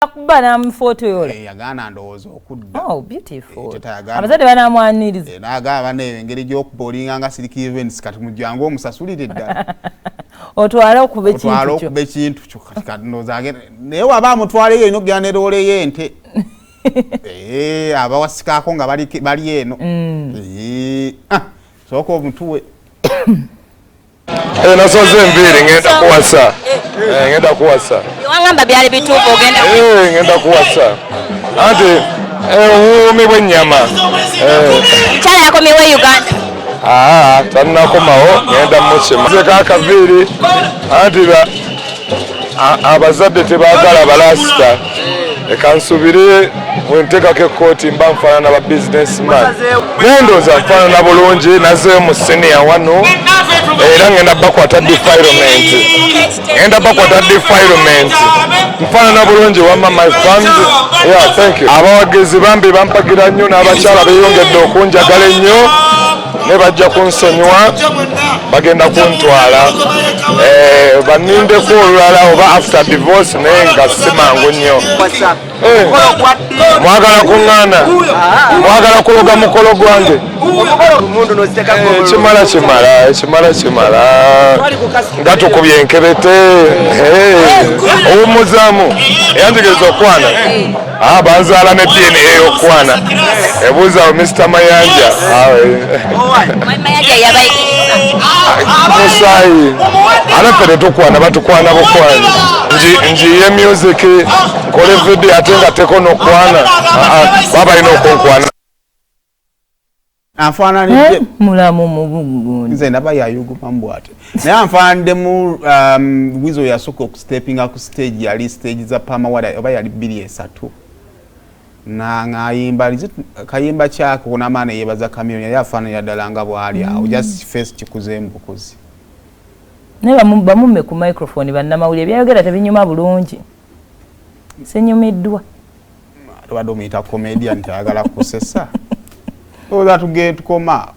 Kuba namufotoyola. Eh, yagaana ndowooza okudda. Oh, beautiful. Eh, abazadde banamwaniriza. Eh, n'agamba bane engeri gy'okuba olinga nga Silk Events, kati mujjangu omusasulire ddala. Otwale okuba ekintu. Otwale okuba ekintu kyo. Kati kati ndowooza agenda naye waba amutwaleyo olina okugenda ne loole y'ente. Abawasikaako nga bali eno. Ah, sooka omutuwe. Nasoze enviiri, ngenda kuwasa. Ngenda kuwasa. Wangamba byali bituufu, ogenda. Ngenda kuwasa anti obuwoomi bw'ennyama. Mukyala yakomyewo e Uganda? Aa, tannakomawo, ngenda mukima zeko akaviiri anti abazadde tebaagala balasita. Eka nsubire wenteekako ekkooti mba nfaanana ba businessman, naye ndowooza nfaanana bulungi. Nazeeyo mu senior wano era ngenda bakwata defilement, ngenda bakwata defilement. Nfaanana bulungi wamma, my fans, yeah, thank you. Abawagizi bambi bampagira nnyo n'abakyala beeyongedde okunjagala ennyo, ne bajja kunsonyiwa, bagenda kuntwala. Banindeko olulala oba after divorce, naye nga si mangu nnyo. Mwagala kuŋŋaana, mwagala kuloga mukolo gwange. Kimala kimala, ekimala kimala nga tukubye enkebete. Owummuzaamu eyanjigiriza okwana. Ah, banzaala ne DNA ey'okwana, ebuuza awo Mr Mayanja. Ah, Mayanja yabayigiriza? Musaayi, ate ffe tetukwana, batukwana bukwanyi. Njiye music, nkole video ate nga teko nokwana. Ah, ah, baba balina okunkwana. Anfaananidde. Mulamu mugugundi. Nze ndaba yayugumamu bw'ate, naye anfaaniddemu. Wizo yasooka okustepinga ku stage, yali stage za Pamawada oba yali 2003, ng'ayimba kayimba kyako n'amaana yeebaza Chameleone. Yali afaananira ddala nga bw'ali awo, just face kikuzeemu bukuzi. Naye bamumme ku microphone bannamawulire, byayogera tebinyuma bulungi, sinyumiddwa. Tubadde omuyita comedian, tayagala kusesa. Olowooza tuge tukoma.